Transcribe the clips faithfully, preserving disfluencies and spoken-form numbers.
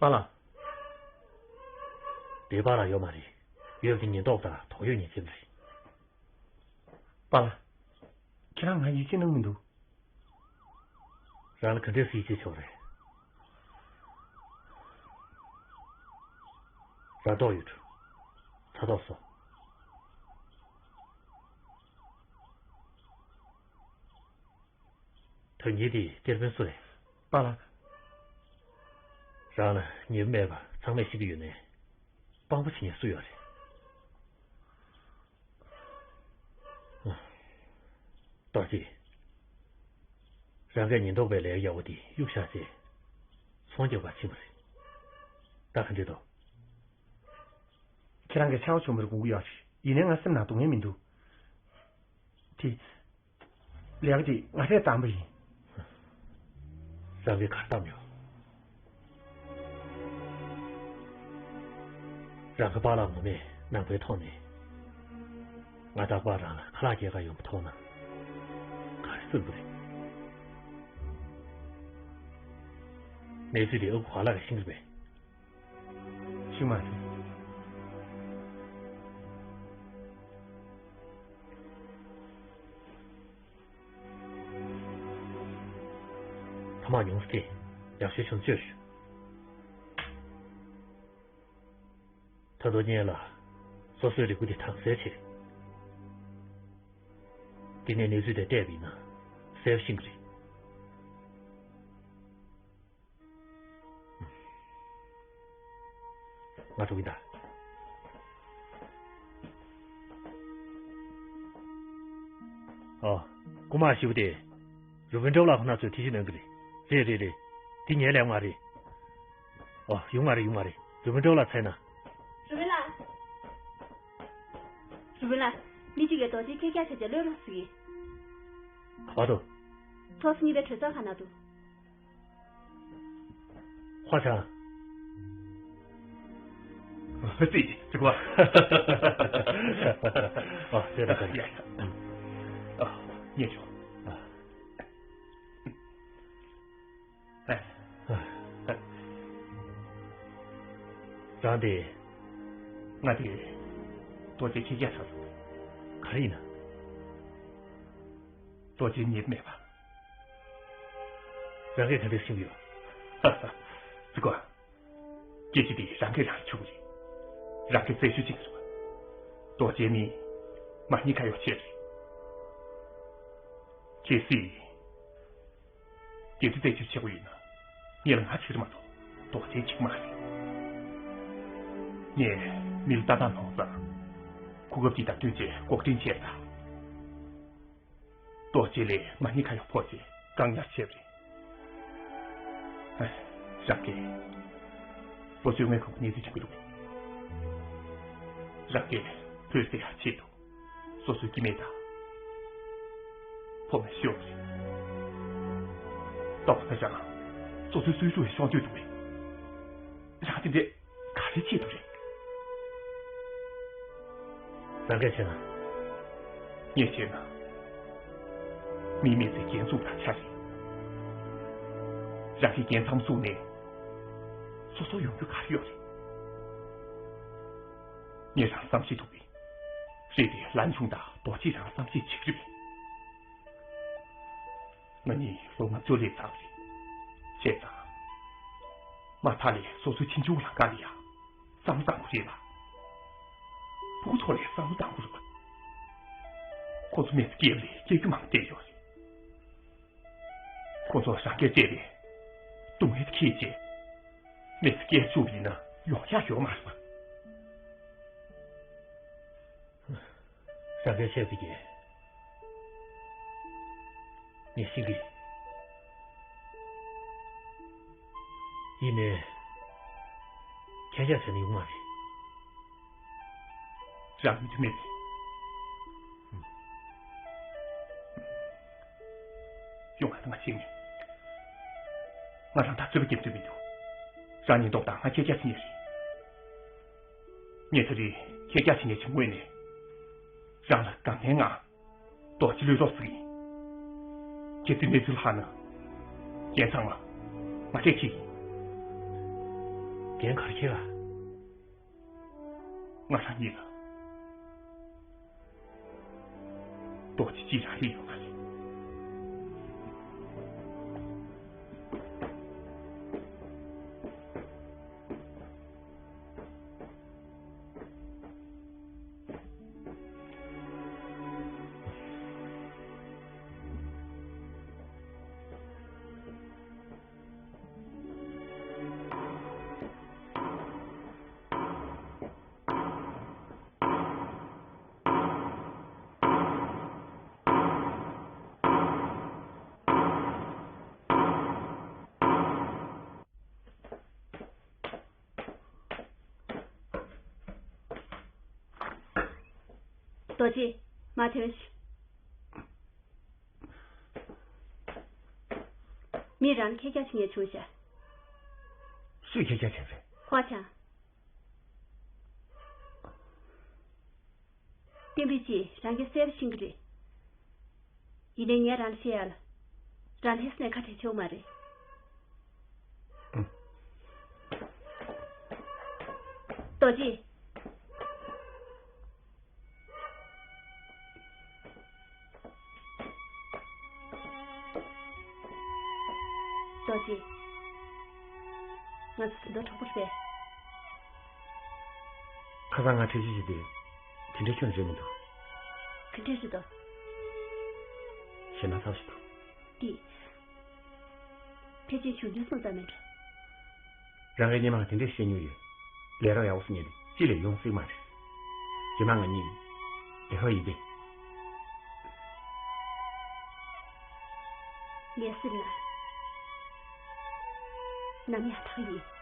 པཱ་ལགས། དེ་པཱ་ལགས་ཡོད་མ་རེད། ཡོད་དེ་ཉེན་རྟོག་དང་དོགས་ཡོད་ཉེན་ཁྱེར་རེད། པཱ་ལགས། ཁྱེད་རང་ང་ཡིད་ཆེས་གནང་མི་འདུག་རང་ལ་ག་འདྲས་སེ་ཡིད་ཆེས་ཆོག་རེད། ར་ཏོག་ཡོད། ཚ་ཏོག་སོ། ད་ཉིད་དེ་གཏེར་དཔོན་སུ་རེད། པཱ་ལགས། རང་ལ་ཉེས་པ་མེད་པ་ཚང་མས་ཤེས་ཀྱི་ཡོད་ནའི། དཔང་པོ་བྱེད་མཁན་སུ་ཡོད་རེད། རྡོ་རྗེ། རང་གིས་ཉེན་རྟོག་པའི་ལས་ཡག་པོ་དེ་གཡུག་བཞག་རྗེས། ཚོང་རྒྱག་པར་ཕྱིན་པ་རེད། ད་ག་འདྲས་འདུག་ཁྱེད་རང་གི་ཆེ་བ་ཆུང་བར་དགོངས་ཀྱི་ཡོད་རེད། ཡིན་ནའི་ང་སེམས་ནང་སྡུག་བསྔལ་མི་འདུག་དེ། ལས་ཀ་དེ་ང་རས་བཏང་པ་ཡིན། རང་གིས་གར་བཏང་ཡོད། རང་གི་པཱ་ལགས་ངོ་མས་ནང་པའི་ཐོག་ནས། ང་རྟག་པར་རང་ལ་ཁ་ལག་སྐྱེལ་ག་ཡོང་བ་མཐོང་ན། ག་རེ་ཟེར་དགོས་རེད། གནས་ཚུལ་དེ་ཨ་ཁུ་ག་ལ་ག་ཤེས་ཀྱི་རེད་པས། ཤེས་མ་ཐུབ། ཐ་མག་ཉུང་སུ་སྟེ། ཡག་ཤོས་བྱུང་བཅོས་ཞུ། ད་དུང་སྙན་ལ། སོ་སོའི་རེ་སྐུལ་དེ་དྭངས་གསལ་བྱེད། དེ་ནས་གནས་ཚུལ་དེ་བལྟས་པ་ཡིན་ན། གསལ་པོ་ཤེས་ཀྱི་རེད། ང་འགྲོ་གི་ཡིན་ད། ཨ། རྐུ་མ་ཞེ་པོ་དེ། རུ་བན་ཀྲོའུ་ལགས་ཁོ་ན་ཚོས་ཐེ་གཞི་གནང་གི་རེད། རེད་རེད་རེད། དེ་ངའི་ལས་མ་རེད། ཨོ། ཡོང་མ་རེད། ཡོང་མ་རེད། རུ་བན་ཀྲོའུ་ལགས་འཚོལ་ན། རུ་བན་ལགས། རུ་བན་ལགས། མི་གཅིག་གིས་རྡོ་རྗེ་ཁྱེད་རྒྱ་ཆ་ཆ་གློད་རོགས་ཟེར་གི། ག་པར་འདུག་ཚོགས་ས་གཉིས་པའི་གྲོས་ཚོགས་ཁང་ནང་དུ། ཧྭ་ཅང་། ཙི། ཙི་གོ། ཨ། ཟེར་ད་ག་ཡ་ཡ། ཨ། ཉེ་ཆོ། ཨ། ཨ། རང་དེ། ང་དེ། རྡོ་རྗེ་ཁྱེད་རྒྱ་ཆ་ཆ། ག་རེ་ཡིན་ན། རྡོ་རྗེ་ཉེས་པ་མེད་པ། རང་གིས་ག་འདྲས་ཤེས་ཀྱི་ཡོད། ཧ་ཧ། ཙི་གོ། སྐད་ཆ་འདི་རང་གིས་རང་ལ་ཆུག་གི་རེད། རང་གིས་རྩད་གཅོད་བྱེད་ཀྱི་རེད་པ། རྡོ་རྗེ་ནི་མ་ཎི་ཁ་ཡོག་ཅན་རེད། གལ་སྲིད་དེ་འདྲ་རྩད་གཅོད་བྱེད་དགོས་ཡོད་ན། ངེད་ལ་ང་གཅིག་རེད་མ་གཏོགས་རྡོ་རྗེ་གཅིག་མ་རེད། ངས་མི་ལ་ལྟ་སྟངས་མཐོང་ཙང་། གོ་སྐབས་འདི་བདག་དོན་བྱས་འགོག་འདྲེན་བྱས་ད། རྡོ་རྗེ་ལས་མ་ཎི་ཁ་ཡོག་ཕོག་རྗེས་བཀག་ཉར་བྱས་པ་རེད། ཨ། རང་གིས། ལོ་བཅོ་ལྔའི་གོང་གི་གནས་ཚུལ་ཆགས་ཀྱི་འདུག་རང་གིས་བོད་ཟེར་ཡག་ཆེད་དུ། སོ་སོའི་སྐྱེ་དམན་དང་། ཕོ་མོ་ཤི་ཡོད་པ་རེད། ད་འོ་ན་རང་། སོ་སོའི་སྲོག་ཤོར་བའི་ཤོང་འདོད་འདུག་པས། རང་དེ་འདྲས་ག་རེ་བྱེད་ཐུབ་རེད། རང་གིས་བྱས་ན། ངས་བྱས་ན། མིའི་མི་ཚེ་འགན་བཙུགས་པ་ཆ་རེད། རང་གིས་འགན་ཚང་མ་བཙུགས་ནས། སོ་སོ་ཡོང་རྒྱུ་ག་རེ་ཡོད་རེད། ངས་རང་བསམ་ཤེས་ཐུབ་པའི། རེད་དེ་ལན་ཆུང་དང་རྡོ་རྗེས་རང་བསམ་ཤེས་བྱེད་ཀྱི་རེད་པས། ང་གཉིས་ལོ་ལྔ་བཅུ་སླེབས་ཚར་བ་རེད། བྱས་ཙང་། མ་མཐའ་ལས་སོ་སོའི་ཁྱིམ་ཆུང་ལ་དགའ་ལ་ཡ། བསམ་བློ་བཏང་དགོས་རེད་ལ། ཕྲུ་གུ་ཐོག་ལ་བསམ་བློ་བཏང་དགོས་རེད་པ། ཁོ་ཚོ་མི་ཚེ་སྐྱེལ་བ་ལས་སྐྱེལ་རྒྱུ་མང་བསྡད་ཡོད་རེད། ཁོ་ཚོ་རང་སྐད་བརྗེད་པས། སྡུག་བསྔལ་དེ་ཁྱེར་བྱས། མི་ཚེ་སྐྱེལ་བཅུག་པ་ཡིན་ན་ཡོང་ཡག་ཡོད་མ་རེད་པ། རང་སྐད་བཤད་པའི་གི། ངས་ཤེས་ཀྱི། ཡིན་ནའི། ཁྱེད་ཅག་བྱས་ན་ཡོང་མ་རེད། རང་མི་མཐུན་མེད་པས། ཡོང་ང་ང་ཤེས་ངེས། ང་རང་ད་རྩོད་པ་རྒྱབ་འདོད་མི་འདུག་རང་ཉེན་རྟོག་དང་ང་ཁྱེད་ཅག་བྱེད་ངེས་རེད། ངས་ད་རེས་ཁྱེད་ཅག་བྱེད་ངེས་ཀྱི་ངོས་ནས། རང་ལ་དགའ་ངན་ངང་། རྡོ་རྗེ་གློད་རོགས་ཟེར་གྱི་ཡིན། ཁྱེད་ཚོས་གནས་ཚུལ་ཧ་ན། རྒྱན་ཚང་མ། ང་འཕྲད་ཀྱི་ཡིན། ཡན་གར་ཁྱེད་ལ། ང་རང་ཉིད་ལ་རྡོ་རྗེ་གཅིག་རང་རེད་ཡོད་མ་རེད། རྡོ་རྗེ། མ་ཐོན་ཤིག་མི་རང་ཁྱེད་ཀྱང་ཕྱིན་ངས་བྱུང་ཤག་སུས་ཁྱེད་ཀྱང་བྱས་པས། ཧོ་ཆང་། བསྟན་པའི་ཅི་རང་གི་གསལ་པོ་ཤེས་ཀྱི་རེད། ཡིན་ནའི་ངས་རང་ལ་བཤད་ཡ་ལ། རང་ལྷས་ནས་ཁ་བྲལ་ཆོག་མ་རེད། རྡོ་རྗེ། རྡོ་རྗེ། ང་ཚོ་དེ་འདྲ་གྲོགས་པོ་རེད། ཁ་སང་ང་ཁྲེལ་ཞིག་བྱས་ཏེ། དེ་འདྲ་ཁྱོན་རེད་མི་འདུག་ག་འདྲ་རེད་དོ། ཞེ་ན་ཚ་ཞིག་འདུག་འདི། ཕལ་ཆེར་བྱུང་རྒྱུ་སོང་ཙང་མེད་འགྲོ། རང་གི་སྙེ་མ་དེ་འདྲས་བཤད་མྱོང་ཡོད། ལས་རོགས་ཡག་པོ་སུ་རྙེད་དེ་ཅི་ལས་ཡོང་སྲིད་མ་རེད། རྗེས་མ་ང་གཉིས་ལས་རོགས་ཡིན་ཏེ། ངས་སྲིད་ན་ནམ་ཡང་ཐག་ཡིན།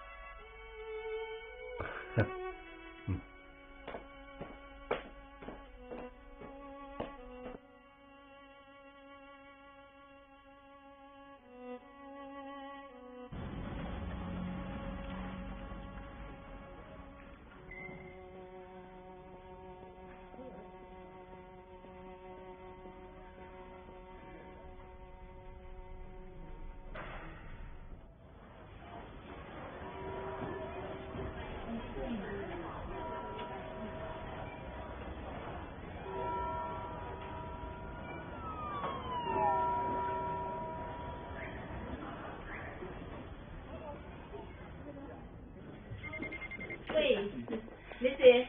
ལགས་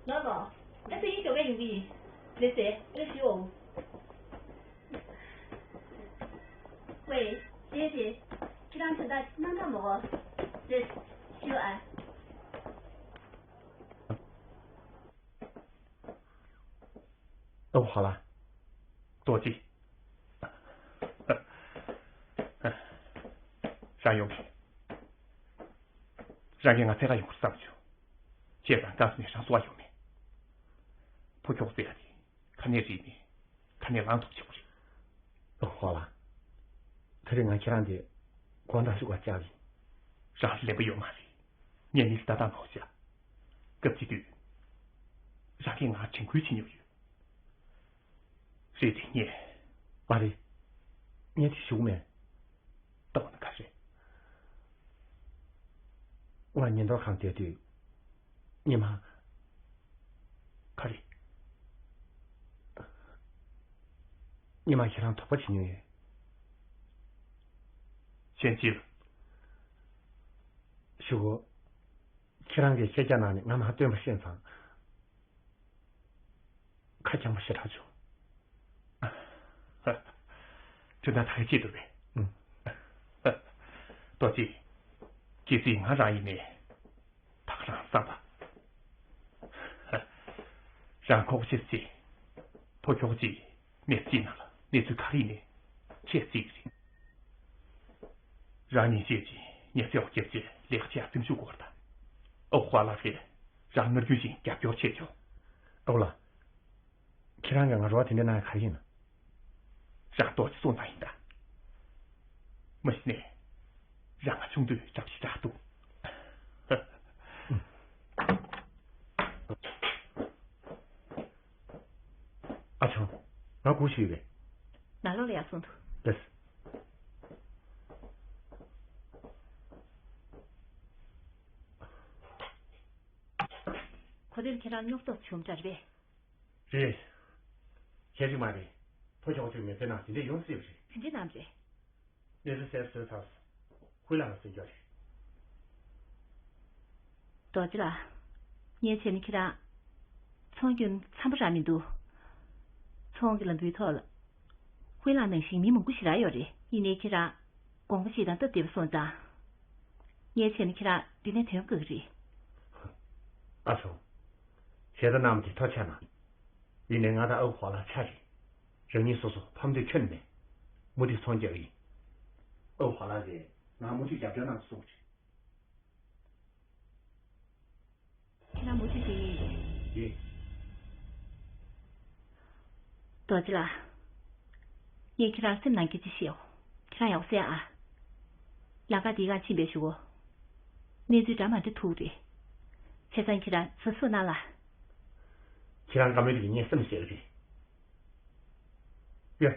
སོ། ཨ་ཙི་ཡིན་ཞོགས་ཀས་ཡོང་གི་ཡིན། ལགས་སོ། ཨེ་ཞུའོ། ཝེ། ཞེས་ཞེས། ཁྱེད་རང་དོན་དག་གནང་ག་མོ། ལགས། ཞུ་ཨ། ཨོ་ཧ་ལ། རྡོ་རྗེ། རང་ཡོང་གི། རང་གིས་ང་འཚོལ་ག་ཡོང་བར་བསམ་བྱུང་། བྱས་ཙང་སྐབས་སུ་ནས་རང་གསོ་བ་ཡོང་མེད། ཕོ་ཁྱོག་ཟེར་ཡ་དེ་ཁ་ནས་རིག་ནས་ཁ་ནས་ལངས་ཐུབ་ཆོག་གི་རེད། ཨོ་ཧ་ལ། དེ་རིང་ང་ཁྱེད་རང་དེ་དགོང་དག་ཞུགས་པར་བཅར་ཡིན། རང་ལེན་པ་ཡོད་མ་རེད། ངས་མི་ལ་ལྟ་སྟངས་ནོར་བྱ། སྐབས་དེ་དུས། རང་གིས་ང་དྲན་སྐུལ་བྱེད་མྱོང་ཡོད། རེད་དེ་ངས། མ་རེད། ངས་དེ་ཞུ་གི་མེད། ལྟ་བ་ན་ག་རེད། ང་ཉེན་རྟོག་ཁང་བསྡད་དུས། ཉི་མ། ག་རེ། ཉི་མ་ཁྱེད་རང་དོགས་པ་བྱེད་མྱོང་ཡོད། གཞན་ཅི། ཞུ་གོ། ཁྱེད་རང་གིས་ཤེས་བྱ་ནང་ནས་ང་མ་སྟོན་པ་ཤེས་ཙང་། ཁ་འཁྱམ་པོ་ཞེ་དྲག་བྱུང་། དོན་དག་ད་ག་ཅིག་འདུག་པས། ཨུ། རྡོ་རྗེ། གལ་སྲིད་ང་རང་ཡིན་ནའི། ད་ག་རང་བསམ་པ། རང་ཁོག་ཕྱིར་བྱེད། ཕོ་ཁྱོག་ཅིག་མི་གཅིག་ནང་ལ་གནས་ཚུལ་ག་རེ་ཡིན་ནའི་ཁྱེད་གཅིག་རེད། རང་ཉིད་ཤེས་ཀྱི་ཉེ་ཚེ་བ་སྐྱབས་རྗེས་ལེགས་ཆ་སེམས་ཤུགས་སྐོར་དང་། ཨོ་ཧྥ་ལ་ཧེ་རང་སྔར་རྒྱུན་བཞིན་རྒྱབ་སྐྱོར་བྱེད་ཆོག་ཨོ་ལ། ཁྱེད་རང་གིས་ང་རོགས་དེ་འདྲ་གནང་ཡ་ག་རེ་ཡིན། རང་ཏོག་ཅིག་སོང་ཙང་ཡིན་ད། མ་གཞི་ནས་རང་ང་ཆུང་དུས་སྐྲག་ཅིག་སྐྲག་འདུག་ཨ་ཆང་། ང་སྒུག་བཞིན་ཡོད་པས། ནང་ལོགས་ལ་ཡར་སོང་དུ། ལགས། ཁྱེད་རང་རྙོག་དྲ་བྱུང་འདྲ་རེད་པས། རེད། ཁྱད་ཅིག་མ་རེད། ཕོ་ཁྱོ་ཅིག་མི་ཚེ་ནང་དེ་འདྲས་ཡོང་སྲིད་པ་རེད། དེ་འདྲས་ནམ་རེད། གནས་ཚུལ་གསལ་བཟོས་ཚར། ཧུའི་ལང་ལ་གསན་རྒྱུ་རེད། རྡོ་རྗེ་ལགས། ངས་བྱས་ན་ཁྱེད་རང་ཚོང་སྐྱོན་འཚམ་པོ་རག་མི་འདུག་ཚོང་གི་ལམ་བུའི་ཐོག་ལ་ཧུའི་ལང་ནང་བཞིན་མི་མང་པོ་ཞེ་དྲག་ཡོད་རེད། ཡིན་ནའི་ཁྱེད་རང་དགོངས་པ་བཞེས་སྟངས་སྟབས་བདེ་པོ་སོང་ཙང་། ངས་བྱས་ན་ཁྱེད་རང་འདི་ནས་ཐོན་དགོས་ཀྱི་རེད། ཨ་ཚོ། ཞེ་དྲག་གནང་བ་དེ་ཐུགས་རྗེ་གནང་། ཡིན་ནའི་ང་དང་ཨ་ཁུ་ཧྭ་ལགས་ཆ་རེད། རང་ཉིད་སོ་སོ་ཕམ་འདོད་ཁྱོན་ནས་མེད། མུ་མཐུད་ཚོང་རྒྱག་གི་ཡིན། ཨ་ཁུ་ཧྭ་ལགས་ཀྱིས་ང་མུ་མཐུད་རྒྱབ་སྐྱོར་གནང་གསུངས་རེད། ཁྱེད་རང་མུ་མཐུད་བྱེད་ཀྱི་ཡིན། ཡིན། རྡོ་རྗེ་ལགས། ངས་ཁྱེད་རང་སེམས་ནང་སྐད་ཆ་བཤད་འོ། ཁྱེད་རང་ཡག་པོ་གསན་ཨ། ལམ་ཁ་འདིའི་སྒང་ཕྱིན་པའི་གཞུག་གུ། གནས་ཚུལ་འདྲ་མི་འདྲ་ཐུག་རེད། བྱས་ཙང་ཁྱེད་རང་གཟབ་གཟབ་གནང་ལ། ཁྱེད་རང་བཀའ་མོལ་དེ་ངས་སེམས་ལ་བཞག་གི་རེད། ཡ།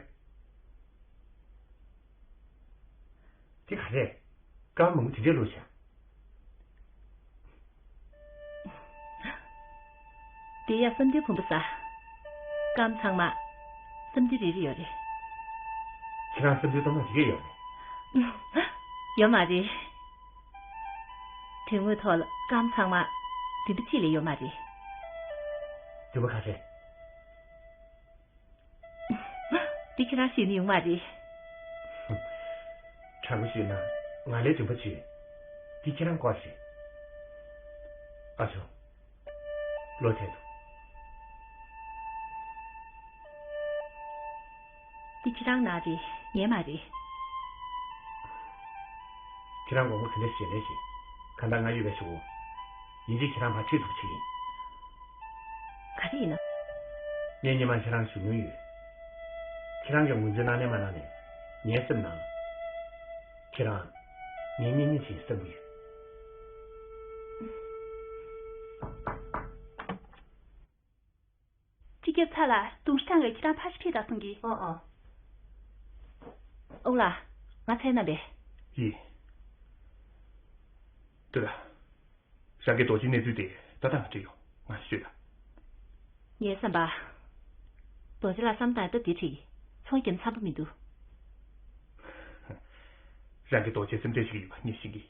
དེ་ག་རེད། སྐར་མ་མང་པོ་དེ་འདྲས་བླུགས་བཞག་དེ་ཡ་བསམ་དོན་ཕུང་པོ་ཟ། སྐར་མ་ཚང་མ་བསམ་དོན་རེ་རེ་ཡོད་རེད། ཁྱེད་རང་བསམ་དོན་གཏོང་སྟངས་དེ་གས་ཡོད་རེད། ཡོད་མ་རེད། དོན་དངོས་ཐོག་ལ་སྐར་མ་ཚང་མ་བདུན་པ་གཅིག་ལས་ཡོད་མ་རེད། བདུན་པ་ག་རེད། འདི་ཁྱེད་རང་ཤེས་ནི་ཡོང་མ་རེད། དྲང་པོ་བཤད་ན་ང་ལས་འདུན་པ་ཆེ། འདི་ཁྱེད་རང་སྐོར་རེད། ཨ་ཅོ། ལོ་ཆེན་དུ། འདི་ཁྱེད་རང་ནང་རེད། ངའི་མ་རེད། ཁྱེད་རང་དགོངས་པ་ག་འདྲ་བཞེས་ནས་བཞེས། གང་ལྟར་ང་ཡོད་པའི་གཞུག་གུ། ཡིན་གཅིག་ཁྱེད་རང་ཕར་ཁྲིད་ཐུབ་ཅིག་ཡིན། ག་རེ་ཡིན་ན། ངས་སྔོན་མ་ཁྱེད་རང་ཞུ་མྱོང་ཡོད། ཁྱེད་རང་གིས་ངོས་འཛིན་གནང་ནས་མ་གནང་ནས། ངའི་སེམས་ནང་། ཁྱེད་རང་ངའི་གཉེན་ཉེ་ཞིག་བསམ་གྱི་ཡོད། སྤྱི་ཁྱབ་ཚ་ལ་དུང་ཧྲི་ཐང་གི་ཁྱེད་རང་ཕ་ཤི་ཕེ་དང་གསུང་གི། ཨ་ཨ། ཨོ་ལ། ང་ཚ་ན་བས། ཡིན། དེ་ལ། རང་གི་རྡོ་རྗེ་གནས་ཚུལ་དེ་ད་ལྟ་ང་དྲིས་ཡོང་། ང་ཤོད་ལ། ངའི་བསམ་པ། རྡོ་རྗེ་ལ་བསམ་སྟངས་སྟབས་བདེ་དྲིས། ཚོང་རྒྱབ་འཚམ་པོ་མི་འདུག་རང་གི་རྡོ་རྗེ་སེམས་ཁྲལ་ཞིག་ཡོད་པ་ངས་ཤེས་ཀྱི།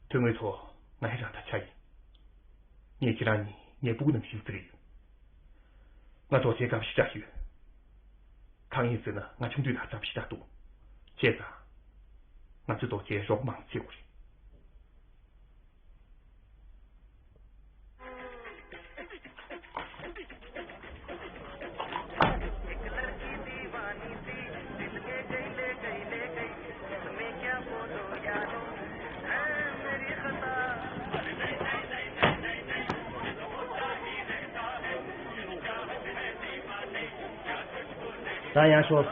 དོན་དངོས་ཐོག་ང་ཡི་རང་ད་ཆ་ཡིན། ངས་ཁྱེད་རང་གཉིས་ངའི་སྤུ་གུ་ནང་བཞིན་བརྩི་གི་ཡོད། ང་རྡོ་རྗེ་དགའ་ཞེ་དྲག་ཡོད། གང་ཡིན་ཟེར་ན་ང་ཆུང་དུས་ནས་དགའ་ཞེ་དྲག་འདུག་བྱས་ཙང་། ང་ཚོས་རྡོ་རྗེ་རོགས་མང་བྱེད་དགོས་རེད། ད་ཡང་ཤོག་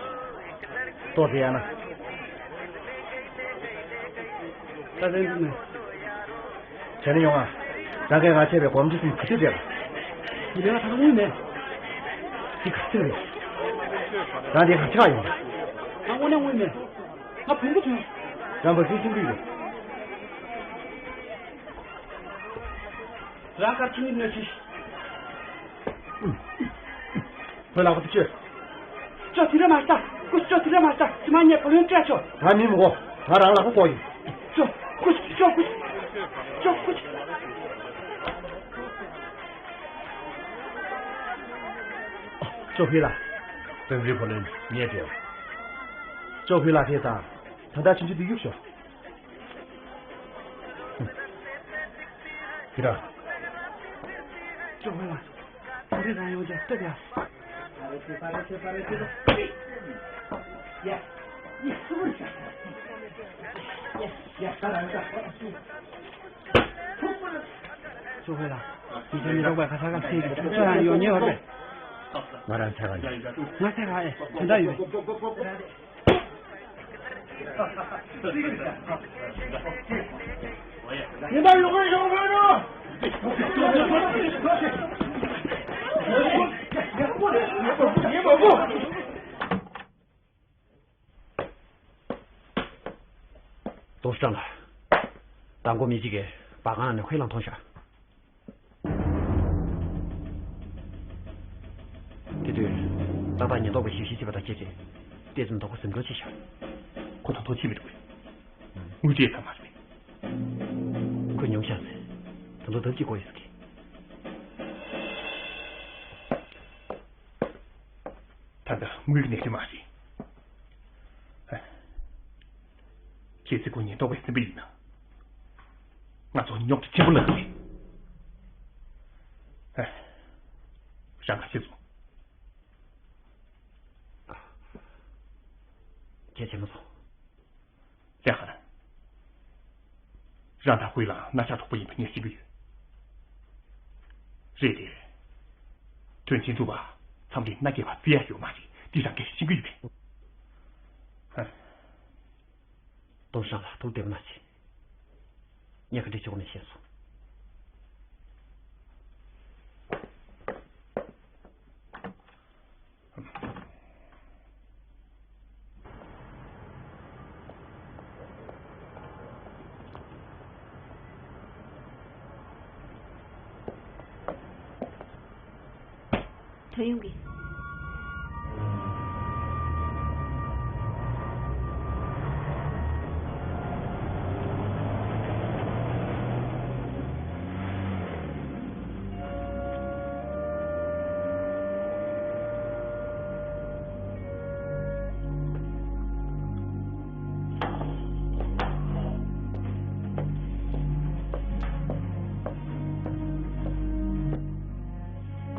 ཏོག་ཙེ་ཡང་ན། ད་ལན་འདུག་ནས། བྱས་ན་ཡོང་ང་། རང་གིས་ང་བྱས་པའི་སྒོར་མོ་ཆ་གསུམ་ག་དུས་སྤྲད་པ། ཡིན་ནའི་ང་ད་ལྟ་དངུལ་མེད། འདི་ག་ཚོད་རེད། རང་འདི་ག་ཚོད་ཡོང་། ང་དངོས་གནས་དངུལ་མེད། ང་བོང་བུ་ཐོན། རང་བ་སུའི་ཆུང་དུས་རེད། རང་དཀར་ཆུང་གི་གནོད་ཆེ། བོད་ལག་པ་དེ་ཁྱོད། ཅོ་དེ་རེད་མ་ཤ། ཀུ་ཅོ་དེ་རེད་མ་ཤ། ཅི་མ་ཉེ་བུ་ལོན་སྤྲད་ཆོག་ད་མི་མི་གོ་ང་རང་ལག་པ་ཕོག་ཡིན། ཅོ་ཀུ་ཅོ་ཀུ་ཅོ་ཀུ་ཅོ། ཅོ་ཕི་ལ། བོད་རིགས་བུ་ལོན་ཉེ་བྲེལ། ཅོ་ཕི་ལ་དེ་དང་ད་ལྟ་ཆུང་ཆུང་དུ་གཡུག་ཤོག་ཁྱེད་རང་། ཅོ་ཧུ་ལ། ད་རེས་རང་ཡོང་ཀྱང་སྟབས་ཡག་ཅོ་ཧུ་ལ། ཁྱེད་ཚོ་མི་རོགས་པ་ཁ་ས་ཁ་ཤས་ཀྱི་ཁྱོད་རང་ཡོང་ཉེ་བར་པས། ང་རང་ཚ་ག་ཡིན། ང་ཚ་ག་ཨེ་དེ་འདྲ་ཡོད་པས། ཉིན་པ་ཡོང་གི་ཡོང་གི་རོ། ཏོང་ཧྲི་ཀྲང་ལགས། མདང་དགོང་མི་གཅིག་གིས་སྦ་ཁང་ནང་ནས་ཧུའེ་ལང་མཐོང་ཤག་ཏག་ཏག་ཉེན་རྟོག་པས་ཞིབ་བཤེར་བྱས་པ་དང་བཅས་ཏེ། ཏོག་ཙམ་དོ་ཁུར་ཟིན་འགྲོ་བྱས་ཤག་ཁོ་ཐུག་ཐུག་བྱེད་མི་འདུག་དངུལ་སྤྲད་ཚར་མ་རེད། ཁོས་ཉུང་ཤག་ཟེར། ད་དུང་ལྡབ་གཅིག་དགོས་ཡོད་ཟེར་གི། ད་ལྟ་དངུལ་གྱི་གནད་དོན་མ་རེད། གལ་སྲིད་ཁོ་ཉེན་རྟོག་པས་ཟིན་པ་ཡིན་ན། ང་ཚོ་རྙོག་དྲ་ཆེན་པོ་ལངས་ཀྱི་རེད། རང་ག་བྱེད་སོང་། ཁྱེད་བྱེད་མ་སོང་། ལེགས་ཧ། རང་དང་ཧུའེ་ལང་རྣ་ཆགས་དོག་པོ་ཡིན་པ་ངས་ཤེས་ཀྱི་ཡོད། རེད་དེ། དོན་ཆེན་སྒྲུབ་པ། མཚམས་རེ་མནའ་སྐྱེལ་བ་བརྩི་ཡ་ཡོད་མ་རེད། འདི་རང་གིས་ཤེས་ཀྱི་ཡོད་པས། ཧ། ཏོང་ཧྲན་ལགས་ཐུགས་བདེ་པོ་གནང་ཞིག་ངས་ག་འདྲ་བྱེད་དགོས་མིན་ཤེས་སོང་། ཐོན་ཡོང་གི།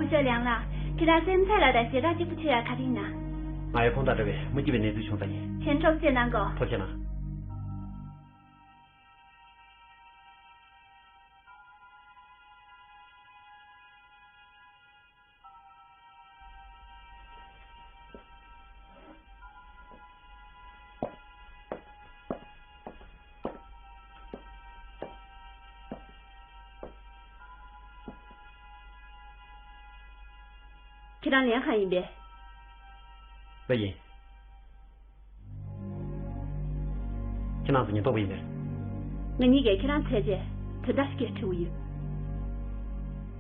སྐུ་ཞབས་ལིའང་ལགས། ཁྱེད་རང་སེམས་ཚ་ལ་དང་ཞེ་དྲག་གཅིག་པུ་ཆེ་ཡ་ག་རེ་ཡིན་ན། ང་ཡང་ཁོང་དང་འདྲ་བའི་མི་སྐྱིད་པའི་གནས་ཚུལ་བྱུང་ཙང་ཡིན། ཁྱེད་ཐུགས་རྗེ་གནང་གོ། ཐུགས་རྗེ་གནང་། ཁྱེད་རང་ལིའང་ཧན་ཡིན་པས། ལགས་ཡིན། ཁྱེད་རང་ཚོ་ཉེན་རྟོག་པ་ཡིན་པས། ང་གཉིས་ཀས་ཁྱེད་རང་འཚོལ་བྱས་དོན་དག་ཞིག་འདྲི་དགོས་ཡོད།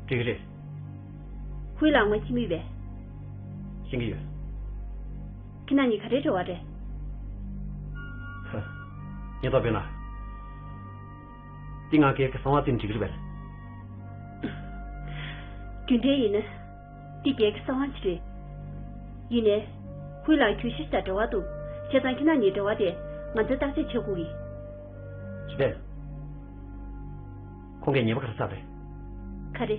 འདྲི་གི་རེད། ཧུའེ་ལང་མ་ཤེས་ཀྱི་ཡོད་པས། ཤེས་ཀྱི་ཡོད། ཁྱེད་རང་གཉིས་ག་རེ་འབྲེལ་བ་རེད། ཧ། ཉེན་རྟོག་པས་ན། འདི་ང་སྒེར་གྱི་གསང་བ་བརྩིས་ནས་འགྲིག་གི་རེད་པས། རྒྱུ་འབྲས་ཡིན་ན། འདི་སྒེར་གྱི་གསང་བ་ཞིག་རེད། ཡིན་ནའི། ཧུའེ་ལང་གྱོད་གཞི་དང་འབྲེལ་བ་འདུག་བྱས་ཙང་ཁྱེད་རང་གཉིས་འབྲེལ་བ་དེ་ང་ཚོས་བརྟག་དཔྱད་བྱེད་དགོས་ཀྱི། ཅི་སྟེ། ཁོང་གིས་ཉེས་པ་ག་རེ་བསགས་པས། ག་རེ།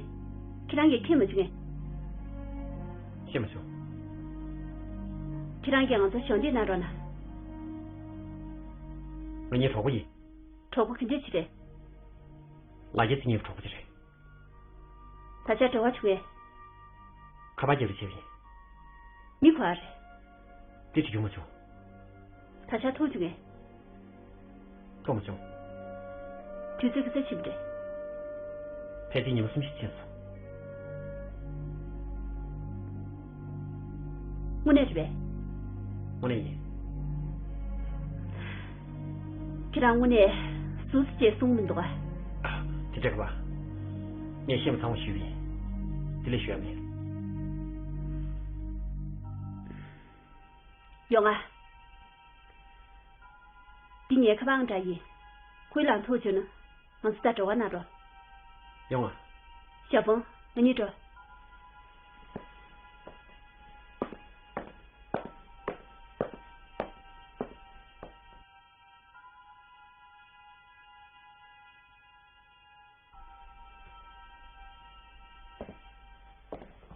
ཁྱེད་རང་གིས་མཁྱེན་མ་བྱུང་ངས། ཤེས་མ་བྱུང་། ཁྱེད་རང་གིས་ང་ཚོར་གཞོགས་འདེགས་གནང་རོགས་གནང་། ང་གཉིས་གྲོགས་པོ་ཡིན། གྲོགས་པོ་ག་འདྲས་ཅིག་རེད། ང་རྒྱལ་ཚིག་ཉེས་པའི་གྲོགས་པོ་ཅིག་རེད། ད་ཆ་འབྲེལ་བ་བྱུང་ངས། ཁ་པར་རྒྱབ་ལ་བྱས་པ་ཡིན། མི་ག་པར་རེད། དེ་ཅིག་ཡོང་མ་བྱུང་། ད་ཆ་ཐུག་བྱུང་ངས། ཐུག་མ་བྱུང་། དུས་ཚོད་ག་ཚོད་ཕྱིན་པ་རེད། ཕལ་ཆེར་ཉི་མ་གསུམ་བཞི་ཕྱིན་སོང་། དངོས་གནས་རེད་པས། དངོས་གནས་ཡིན། ཁྱེད་རང་དངོས་གནས་སུ་སུ་ཅེས་གསུངས་མི་འདུག་ག་དེ་འདྲ་གི་པ། ངས་ཤེས་པ་ཚང་མ་ཞུས་པ་ཡིན། དེ་ལས་ཞུ་ཡ་མེད། ཡོང་ང་། འདི་ངའི་ཁ་པར་ཨང་གྲངས་ཡིན། ཧུའེ་ལང་ཐུག་བྱུང་ན་ང་ཚོ་དང་འབྲེལ་བ་གནང་རོགས། ཡོང་ང་། ཞའོ་ཧྥང་། ང་གཉིས་འགྲོ།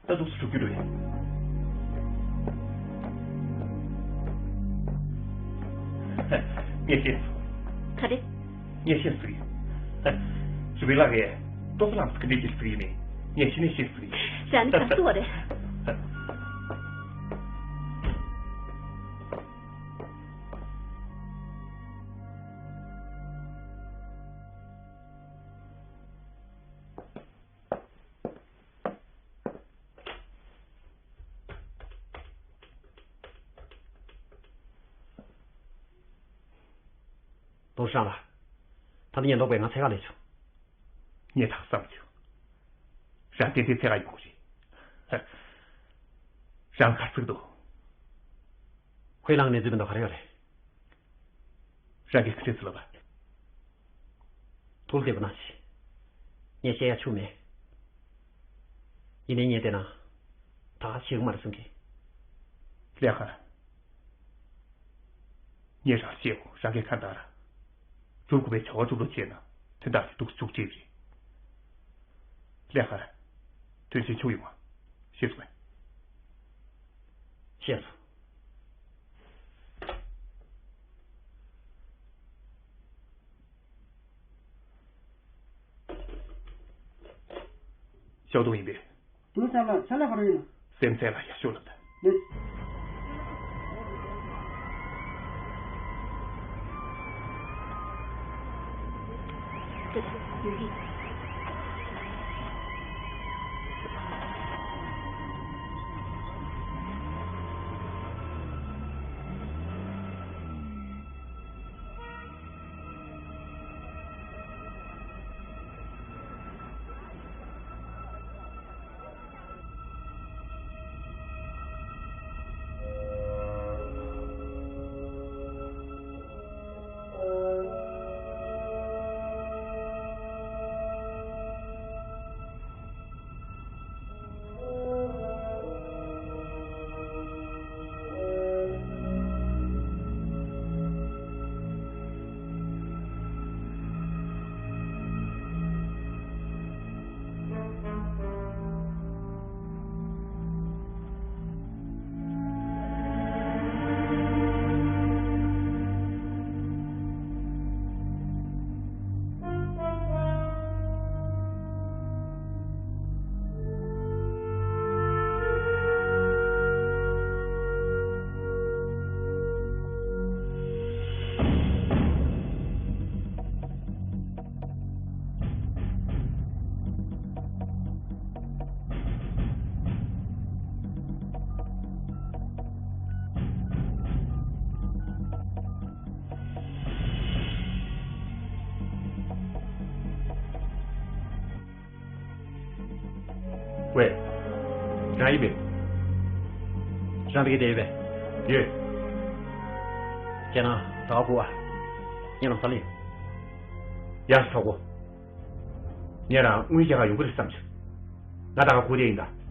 ད་འདུག་སེ་འགྲོ་རྒྱུ་རེད། ངས་ཤེས་སོང་། ག་རེ། ངས་ཤེས་སོང་། རུ་པིན་ལགས་ཀྱིས་ཏོག་ཙམ་ལམ་སེང་ག་འདྲས་ཀྱི་ཟེར་གྱི་ཡིན་མིན་ངས་གཞི་ནས་ཤེས་སོང་། རང་ནི་ག་རེ་ཟེར་བ་རེད། ཏོང་ཧྲན་ལགས། ད་ལྟ་ཉེན་རྟོག་པས་ང་འཚོལ་ག་སླེབས་བྱུང་། ངས་ད་བསམ་བྱུང་། རང་ཏན་ཏན་འཚོལ་ག་ཡོང་གི་རེད། རང་ག་རེ་ཟེར་གྱི་འདུག་ཁོའི་ལངས་གནས་ཚུལ་མི་འདུག་ག་རེ་ཡོད་རེད། རང་གིས་ག་འདྲས་ཟེར་ལབ་པ། ཐུགས་བདེ་པོ་གནང་ཞིག་ངས་བཤད་ཡ་ཆུ་མེད། ཡིན་ནའི་ངས་བལྟས་ན་ད་ག་ཤེས་ཀྱི་མ་རེད་བསམ་གི། ལས་ཀ། ངས་རང་བཤད་གོ། རང་གིས་གང་ལྟར་སྒྲུབ་དགོས་པའི་བྱ་བ་སྒྲུབ་རོགས་བྱས་ན་དོན་དག་དེ་འདུག་སེ་འགྲིག་གི་རེད། ལས་ཀ། དོན་ཆེན་ཆུ་ཡོང་བ། ཤེས་སོང་ངས། ཤེས་སོང་། ཤོག་དུང་ཡིན་པས། དུང་སེམས་ལ་ཆ་ལ་བར་ཡིན། སེམས་ཚད་ལ་ཡར་ཤོག་ལབ་ད། ལེགས། ཝེ། རང་ཡིན་པས། རང་དེ་ག་བསྡད་ཡོད་པས། ཡོད། བྱས་ན་ད་ག་སྒུག་ཨ། ངས་ལམ་སང་སླེབས་ཡོང་། ཡག་སོ་གོ། ངས་རང་དངུལ་རྒྱག་ག་ཡོང་གི་རེད་བསམ་བྱུང་། ང་ད་ག་སྒུག་བསྡད་ཡིན་ད།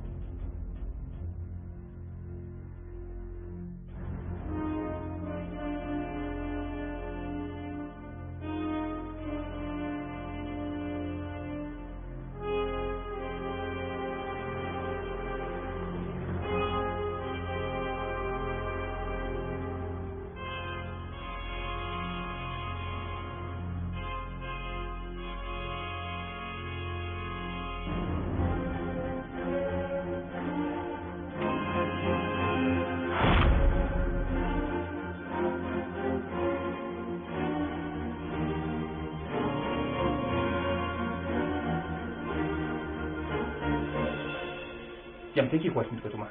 རྒྱུ་མཚན་གྱིས་སྐོར་ཞིག་འདུག་ག་ཐུབ་མ།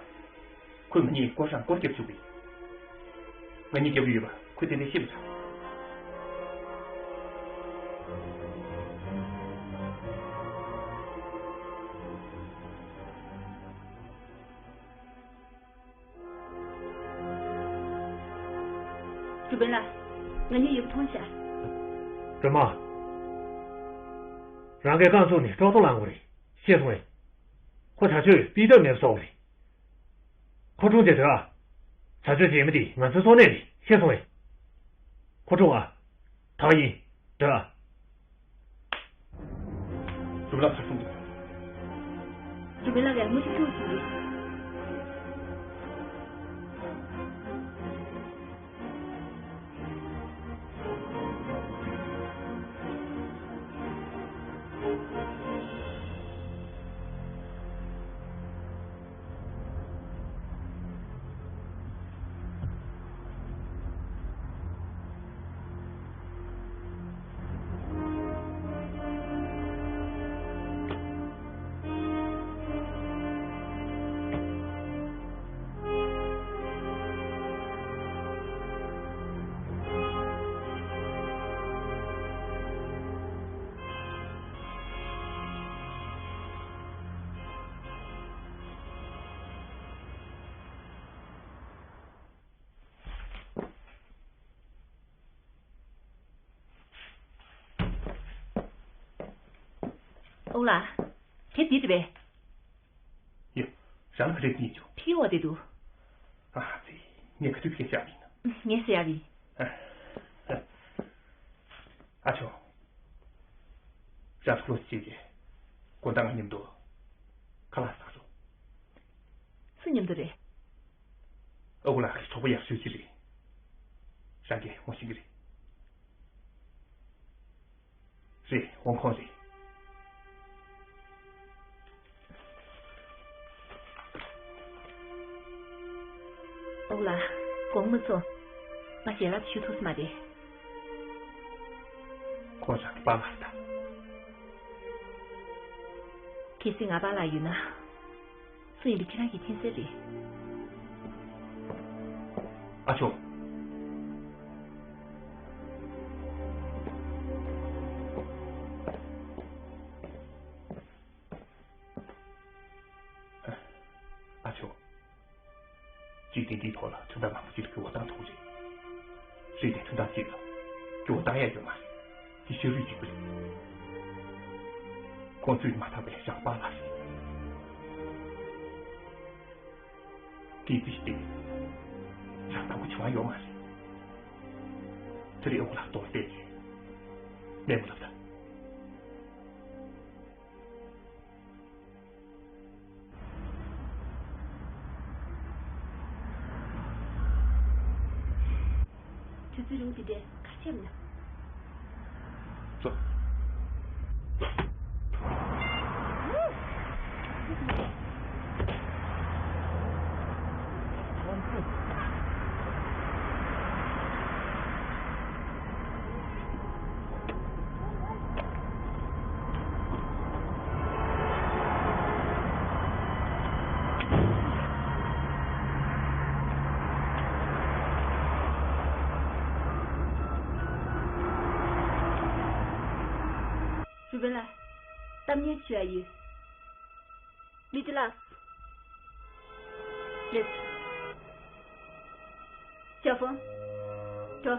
ཁོས་ང་གཉིས་སྐོར་རང་སྐོར་རྒྱབ་བཅུག་གི། ང་གཉིས་རྒྱབ་ཀྱི་ཡོད་པ་ཁོས་ཏན་ཏན་ཤེས་པ་འདྲ། ཀྲུའུ་པིན་ལགས། ང་གཉིས་ཡོད་མཐོང་བྱ། སྒྲོལ་མ། རང་གིས་རྐང་བཙུགས་ནས་ཀྲོག་ཏོ་ལངས་དགོས་རེད། ཤེས་སོང་ངས། ཁོ་བྱ་སྤྱོད་སྤུས་དག་མེད་པ་བཟོ་གི་རེད། ཁོ་ཀྲུང་རྗེ་དོ་ཨ། བྱ་སྤྱོད་བྱེད་མི་དེ་ང་ཚོའི་གཙོ་གནད་རེད། ཤེས་སོང་ངས། ཁོ་ཀྲུང་ཨ། ད་ག་ཡིན། སྡོད་ཨ། ཀྲུའུ་ལགས་གར་སོང་འདུག་ཀྲུའུ་པིན་ལགས་ཀྱིས་དངུལ་ཆུ་ཁྱུག་ཟིན་འདུག་ཨོ་ལགས། དེབ་འདི་རེད་པས། ཡོ། རང་ལ་ག་རེ་བྱེད་ཀྱི་ཡོད། ཕྱིའི་འོག་དེ་འདུག་ཨ་ཙི། ངས་ག་དུས་ཕྱིར་བཞག་པ་ཡིན། ངས་ཟེར་ཡག་ཡིན། ཨ་ཆོ། རང་ཚོ་ལོ་གཅིག་རྗེས་དགོང་དག་ང་མཉམ་དུ་ཁ་ལག་ཟ་རོགས། སུ་མཉམ་དུ་རེད། ཨ་ཁུ་ལགས་ཀྱི་གྲོགས་པོ་ཡག་ཤོས་ཅིག་རེད། རང་གིས་ངོ་ཤེས་ཀྱི་རེད། རེད། ཧོང་ཀོང་རེད། ཨོ་ལགས། དགོངས་མ་ཚོམས། ང་ཞལ་ལག་ཞུ་ཐུབ་ས་མ་རེད། ཁོང་རང་གི་པཱ་ལགས་དང་། གལ་སྲིད་ང་པཱ་ལགས་ཡོད་ན། སུ་ཡིན་པ་ཁྱེད་རང་གིས་མཁྱེན་གསལ་རེད། ཨ་ཆོ། ཨ་ཆོ། འཇིག་རྟེན་འདིའི་ཐོག་ལ་དོན་དག་མང་པོ་ཅིག་ལ་འགྱུར་བ་བཏང་ཐུབ་ཀྱི་རེད། རེད་དེ་དོན་དག་ཅིག་ལ་འགྱུར་བ་བཏང་ཡ་ཡོད་མ་རེད། དེ་ཤ་རུས་གཅིག་པ་རེད། ཁོང་ཚོས་མ་ཐག་པའི་ཞག་པ་ལ་རེད། སྐད་ཅིག་སྟེ། རང་ལྟ་བུ་བྱུང་བ་ཡོད་མ་རེད། དེ་རིང་ཨ་ཁུ་ལགས་གཏོར་བལྟས་ཀྱིས། མེད་མོ་ལབ་ད། དུས་ཚོད་རིང་པོ་དེ་འདྲས་ག་རེ་བྱས་པ་ན། ཙོ། རུ་བན་ལགས། གཏམ་སྙན་ཞུ་ཡ་ཡོད། ལི་ཏི་ལགས། སླེབས། ཞའོ་ཧྥང་། འགྲོ།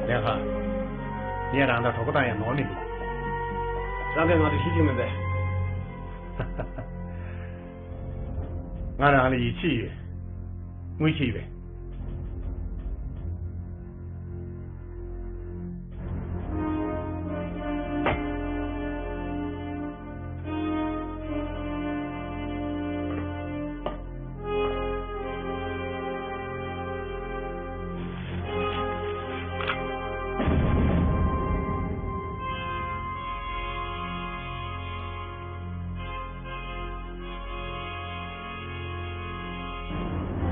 ལེན་ཧ། ངས་རང་དང་གྲོགས་པོ་བཏང་ཡང་ནོར་མི་འདུག་རང་གིས་ང་ཚོ་ཤེས་ཀྱི་མིན་པས། ང་རང་ལ་ཡིད་ཆེས་ཡོད། དངོས་གཞི་ཡོད་པས།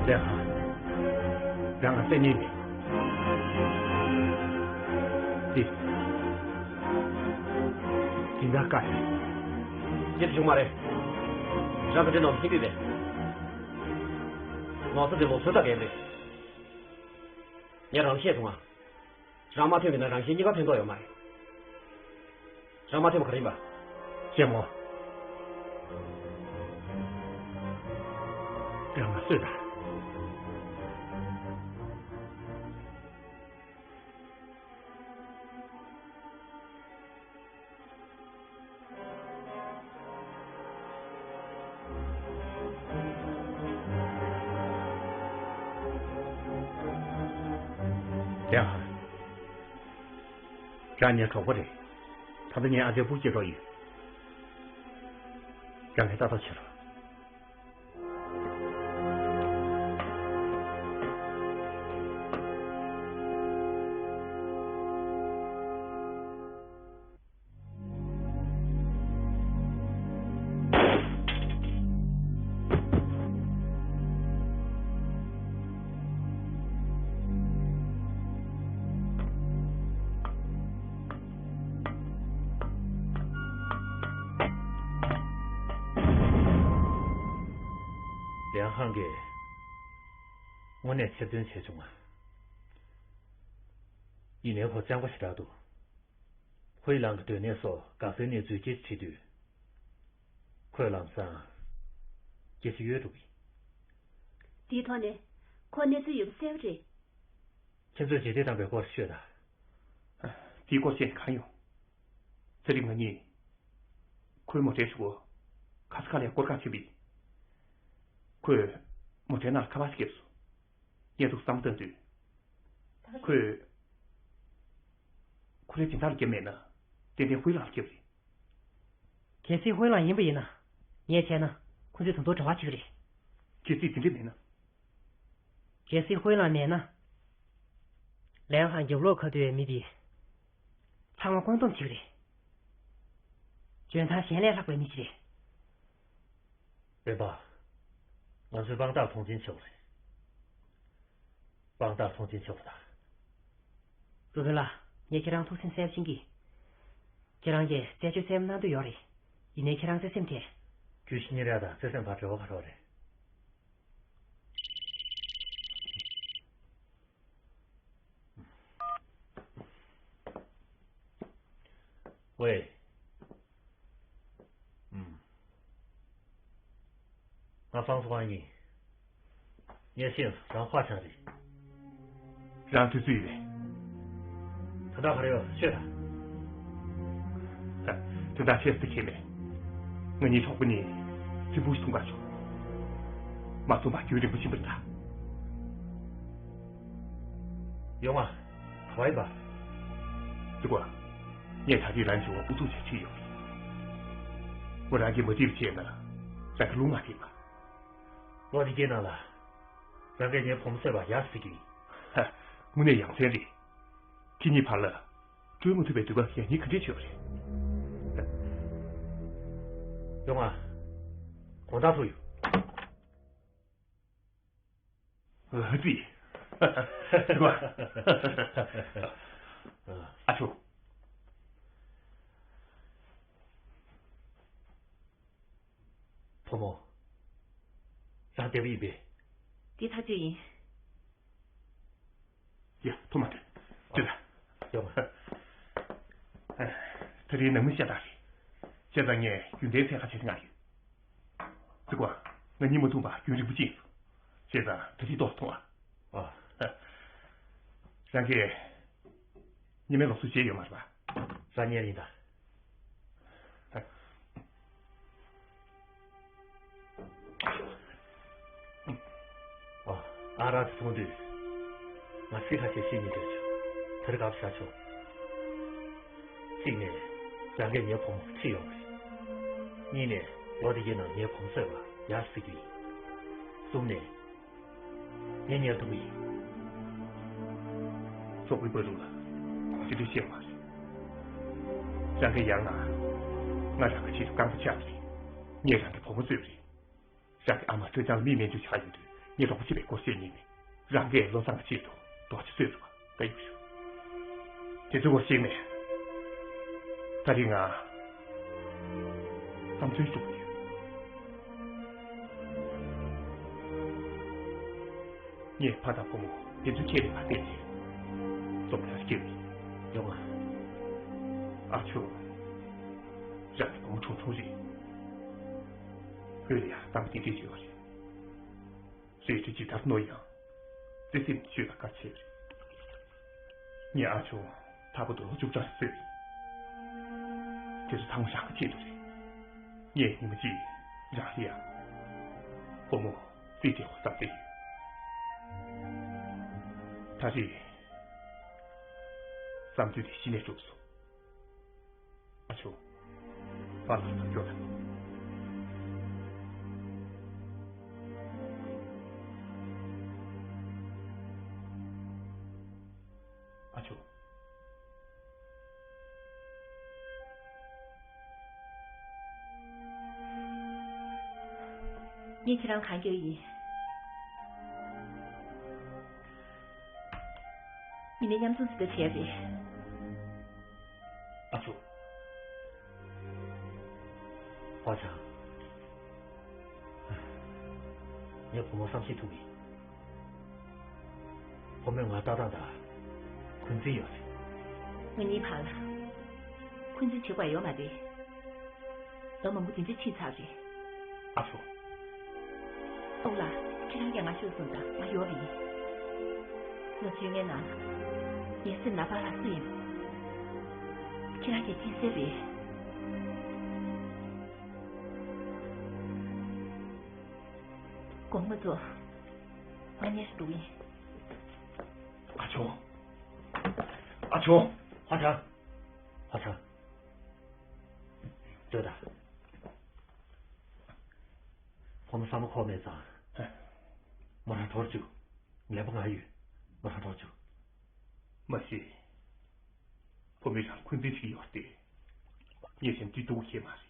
ལེན་ཧ། རང་ང་བཙན་ཉིན་མེད། དེ། དེ་འདྲ་དཀའ་ཡིན། ཡིད་བྱུང་མ་རེད། རང་གི་དེ་ནོར་ཤིན་དུས་རེད། ནོར་ས་དེ་ལོ་སུ་ད་གས་རེད། ངས་རང་ལ་བཤད་སོང་ང་། རང་མ་ཐོན་པ་ཡིན་ན་རང་གཞན་གཉིས་ཀ་ཕན་ཐོགས་ཡོད་མ་རེད། རང་མ་ཐོན་པ་ག་རེ་ཡིན་པ། གཅེན་མོ། རང་ང་གསོད་དང་། ལིའང་ཧན། རང་ངའི་གྲོགས་པོ་རེད། ད་ལྟ་ངའི་ཨ་ཅག་སྤུ་གུ་སྐྱེས་གྲོགས་ཡིན། རང་གིས་ལྟ་རྟོག་བྱེད་རོགས། ལིའང་ཧན་གྱིས་དངོས་གནས་ཐེར་འདོན་བྱས་བྱུང་ང་། ཡིན་ནའི་ཁོ་སྤྱང་པོ་ཞེ་དྲག་འདུག། ཧུའེ་ལང་གི་སྡོད་གནས་སོགས་དགའ་སའི་གནས་ཚུལ་སྐད་ཆ་དྲིས་དུས། ཁོས་ལམ་སང་སྐད་ཆ་གཡོལ་འགྲོ་གི། དེའི་ཐོག་ནས་ཁོ་གནས་ཚུལ་ཡོད་པ་གསལ་པོ་རེད། ཁྱེད་ཚོས་རྗེས་འདེད་བཏང་བའི་སྐོར་ཤོད་དང་། དེའི་སྐོར་བཤད་ནས་གང་ཡོང་། ཚེ་རིང་ང་གཉིས་ཁོའི་མོ་ཊའི་གཞུག་གུ་ཁ་ས་ཁ་ལའི་སྐོར་ག་ཕྱིན་པ་ཡིན། ཁོས་མོ་ཊའི་ནང་ལ་ཁ་པར་ཞིག་བརྒྱབ་སོང་། ངས་ཐུག་བསམ་བློ་བཏང་དུས། ཁོས། ཁོ་རའི་སྦྱིན་བདག་ལ་བརྒྱབ་མེད་ན། ཏན་ཏན་ཧུའེ་ལང་ལ་བརྒྱབ་རེད། གལ་སྲིད་ཧུའེ་ལང་ཡིན་པ་ཡིན་ན། ངས་བྱས་ན་ཁོ་ཚོས་དོན་དུ་གྲོགས་པོ་བྱེད་ཀྱི་རེད། གལ་སྲིད་དེ་འདྲ་མེད་ན། གལ་སྲིད་ཧུའེ་ལང་མེད་ན། ལིའང་ཧན་རྒྱབ་ལོགས་ཁ་ཐུག་པའི་མི་དེ། ཚང་མ་བཀོད་འདོམས་བྱེད་ཀྱི་རེད། འཇོན་ཐང་གཞན་ལས་ལྷག་པའི་མི་ཞིག་རེད། སྤེན་པ། ང་ཚོས་དཔང་རྟགས་མཐོང་ཆེན་བྱེད་དགོས་རེད། དཔང་རྟགས་མཐོང་ཆེན་བྱེད་དགོས་ད། ཀྲུའུ་ཧྥེ་ལགས། ངས་ཁྱེད་རང་ཐུགས་སེམས་གསལ་པོ་མཁྱེན་གྱི། ཁྱེད་རང་གིས་རྩད་གཅོད་གསལ་པོ་གནང་འདོད་ཡོད་རེད། ཡིན་ནའི་ཁྱེད་རང་བརྩེ་སེམས་བྲལ། རྒྱུ་ཤི་ཉེ་ར་དང་བརྩེ་སེམས་བར་འབྲེལ་བ་ག་རེ་རེད། ཝེ། ཨུམ། ང་ཧྥང་ཧྥང་ཡིན། ངས་ཤེས་སོང་། རང་ཧྭ་ཆང་རེད། རང་དུས་ཚོད་ཡོད་པས། ད་ལྟ་ག་རེ་ཡོད་ཤོད་དང་། དོན་དག་ཆེ་ཙི་ཁེ་མེད། ང་གཉིས་གྲོགས་པོ་གཉིས་ཐིམ་ཕུག་ཞིག་འཐུང་གར་ཕྱོགས། མ་འཐུང་བར་རྒྱུན་རིང་པོ་ཕྱིན་པ་རེད་ད། ཡོང་ང་། ག་པར་ཡིན་པ། ཙི་གོ། ངས་ད་ལྟའི་ལན་བྱེད་པ་ཨུ་ཚུགས་བྱས་ཁྲིད་ཡོད་རེད། མོ་རང་གིས་མ་འགྲིག་པ་བྱས་ན་རང་གི་རླུང་མ་བསྡད་པ། ལོ་འདི་གའི་ནང་ལ། རང་གིས་ངའི་བུ་མོ་བསད་པ་ཡག་ཟེར་གྱི་ཡིན། ཧ། དངོས་གནས་ཡ་མཚན་རེད། ཁྱེད་གཉིས་བར་ལ། གྲོལ་མ་ཐུབ་པའི་སྡུག་པ་ཡ་གཉིས་ག་འདྲས་བྱུང་བ་རེད། ཡོང་ང་། དགོང་དག་ཐུག་ཡོང་། ཨ་ཙི། ཨ་ཆོ། བུ་མོ། རང་བདེ་པོ་ཡིན་པས། འདི་ཐག་གཅོད་ཡིན། ཡ། ཐུག་མ་ཐུག་ཅི་ལ། ཡོང་། ད་རེས་ནང་མི་ཤ་སྟག་རེད། བྱས་ཙང་ངས་རྒྱུན་ལྡན་ཚད་ཁ་ཆེ་ཆེ་མངགས་ཡོད། ཙི་གོ། ང་གཉིད་མ་ཐུག་པ་རྒྱུན་རིང་པོ་ཅིག་ཡིན་སོང་། བྱས་ཙང་ད་རེས་ཏོག་ཙམ་འཐུང་ཨ། ཨ། རང་གིས་ཉི་མའི་ལོགས་སུ་བྱས་ཡོད་མ་རེད་པ། རང་ཉལ་ཡིན་ད། ཨ། ཨ་རག་དེ་འཐུང་དུས། ང་ཚིག་ཁ་ཤས་བཤད་སྙིང་འདོད་བྱུང་། དེར་དགའ་བཞག་ཆོག་གཅིག་ནས། རང་གིས་ངའི་བུ་མོ་ཁྲིད་ཡོང་བ་རེད། གཉིས་ནས། ལོ་འདི་གའི་ནང་ངའི་བུ་མོ་གསོད་པ་ཡག་ཟེར་གྱི་ཡིན། གསུམ་ནས། ངས་ཉལ་ཐུབ་ཀྱི་ཡིན། ཚོགས་པའི་བར་དུ་ལ་ཅི་འདྲ་བཤད་པ་རེད། རང་གིས་ཡང་ང་། ང་རང་གི་ཆེད་དུ་རྐང་པ་བཅག་པ་རེད། ངས་རང་གི་བུ་མོ་གསོས་པ་རེད། རང་གི་ཨ་མ་ཀྲུའུ་ཅང་ལ་མིས་སྨན་བཅོས་བྱ་ཡོང་དུས་ངས་གྲོགས་པོ་བྱེད་པའི་སྐོར་བཤད་ཉན་ནས། རང་གིས་བློ་བཟང་གི་ཆེད་དུ་རྡོག་རྗེ་གསོས་ཐུབ་པ་དགའ་ཡོད་ཞུ། དེ་ཚོའི་སྐོར་གཞིགས་ནས། ད་རེས་ང་བསམ་ཚུལ་དཀྲུག་གི་ཡོད། ངས་ཕ་དང་བུ་མོ་དེ་ཚོའི་ཁྱེད་རེད་པ་བལྟས་ཚེ། རྩོམ་ཡག་སྐྱེ་བ་ཡིན། ཡོང་ང་། ཨ་ཆོ། རང་གི་བུ་མོ་ཆུང་ཆུང་རེད། ཁོས་ཡང་གཏམ་དེ་འདྲས་བརྗོད་པ་རེད། རེད་དེ་ཇི་ལྟར་ནོར་ཡང་། བརྩེ་སེམས་ཤོད་ལ་དཀའ་ཆེ་བ་རེད། ངའི་ཨ་ཆུང་ཐར་པ་དུ་ལོ་བཅུ་གྲངས་སུ་སོན། དེ་ཚོ་ཚང་མ་རང་གི་ཆེད་དུ་རེད། ངས་ཉི་མ་གཅིག་རང་ལ་ཡང་། བུ་མོ་རྩིས་སྤྲད་དགོས་བསམ་གྱི་ཡོད། ད་རེས། བསམ་ཚུལ་དེ་གཞི་ནས་གྲུབ་སོང་། ཨ་ཇོ། པཱ་ལགས་ལ་སྐྱོར་དང་། ཨ་ཇོ། ངས་ཁྱེད་རང་གང་རྒྱག་ཡིན། མི་ནས་མཉམ་འཛོམས་ཟིན་ད་བྱས་རེད། ཨ་ཅོ། ཧྭ་ཅང་། ངས་བུ་མོ་བསམ་ཤེས་ཐུབ་ཡིན། བུ་མོས་ང་ལྟ་སྟངས་དང་འཁོན་འཛིན་ཡོད་རེད། ང་གཉིས་བར་ལ་འཁོན་འཛིན་བྱེད་དགོས་ཡོད་མ་རེད། ལོ་མང་པོ་དེ་འདྲ་ཕྱིན་ཚར་རེད། ཨ་ཅོ། ཨོ་ལགས། ཁྱེད་རང་གིས་ང་ཤོད་སོང་དང་ང་ཡོད་པ་ཡིན། ང་ཚོའི་སྔན་ན་ངའི་སེམས་ནང་པཱ་ལགས་སུ་ཡིན། ཁྱེད་རང་གིས་མཁྱེན་གསལ་རེད། དགོངས་པ་རྫོགས། ང་གཉེར་འགྲོ་གི་ཡིན། ཨ་ཅོ། ཨ་ཅོ། ཧྭ་ཅང་། ཧྭ་ཅང་། སྡོད་དང་། ཁོ་མོ་ས་མ་ཁོག་མེད་ཙང་། མོ་རང་འགྲོ་རུ་བཅུག་ངན་པ་ང་ཡོད། མོ་རང་འགྲོ་རུ་བཅུག་མ་གཞི། བུ་མོས་རང་འཁོན་འཛིན་བྱེད་ཀྱི་ཡོད་རེད་དེ། ངས་གཞན་དུས་སྡུག་ཤེས་མ་རེད།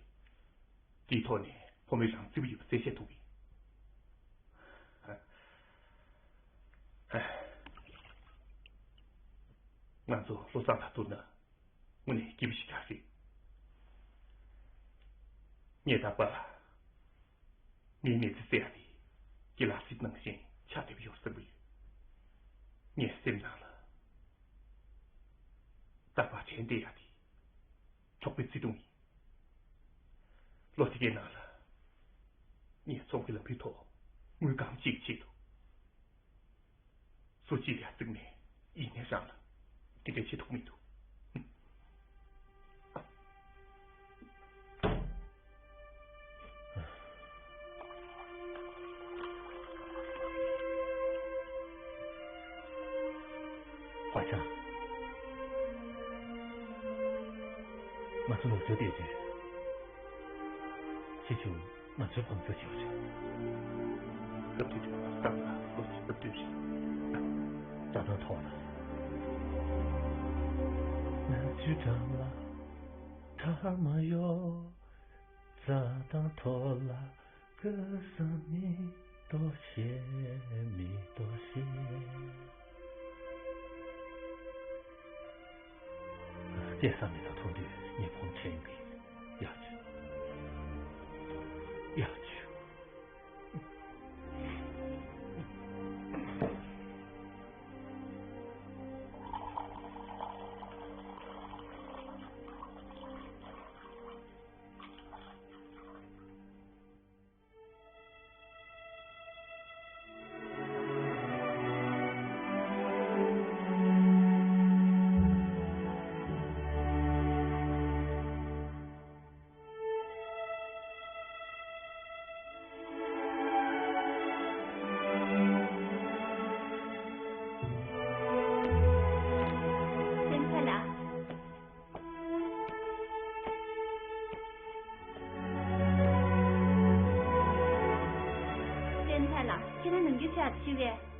དེའི་ཐོག་ནས་བུ་མོས་རང་བརྩི་བ་ཡོད་པ་གསལ་བཤད་ཐུབ་ཀྱི། ང་ཚོ་བློ་བཟང་དང་བསྡུར་ན། དངོས་གནས་སྐྱིད་པོ་ཞེ་དྲག་རེད། ངས་རྟག་པར་ངའི་མི་ཚེ་ཟེར་ཡ་དེ་སྐྱིད་ལ་སྲིད་ནང་བཞིན་ཆགས་བསྡད་པ་ཡོད་བསམ་གྱི་ཡོད། ངའི་སེམས་ནང་ལ་རྟག་པར་དྲན་བསྡད་ཡ་དེ་གྲོགས་པོའི་བརྩེ་དུང་ཡིན། ལོ་དེ་གའི་ནང་ལ་ངས་ཚོང་གི་ལམ་བུའི་ཐོག་དངུལ་སྒམ་གཅིག་ཆེད་དུ། སུ་གཅིག་ལ་བརྩིགས་ནས་ཡིན་ནའི་རང་ལ་དེ་འདྲ་བྱེད་ཐུབ་མི་འདུག་ཧྭ་ཅང་། ང་ཚོ་ནུབ་ཕྱོགས་བལྟས་ཚེ། ཕྱི་ཕྱོགས་ང་ཚོའི་ཕམ་ཚོད་ཆེ་བ་རེད། སྐབས་དེ་དུས་ང་ཚོ་ཏང་ལ་ལོ་གཅིག་སྐབས་དུས་རེད། རྩྭ་ཐང་ཐོག་ལ། ང་ཚོའི་འགྲམ་ལ་ཐར་མ་ཡོད། རྩྭ་ཐང་ཐོག་ལ་སྐུ་གཟུགས་མི་ལྟོ་ཤེས་མི་ལྟོ་ཤེས། སྐྱེས་ས་མི་དང་མཐོང་དུས་ངས་ཕོམ་ཁྲེང་གི། ཡག་བྱུང་། ཡག་བྱུང་། སེམས་ཚ་ལགས། སེམས་ཚ་ལགས། ཁྱེད་རང་ནམ་རྒྱུན་ཆེད་ཞུ་བས།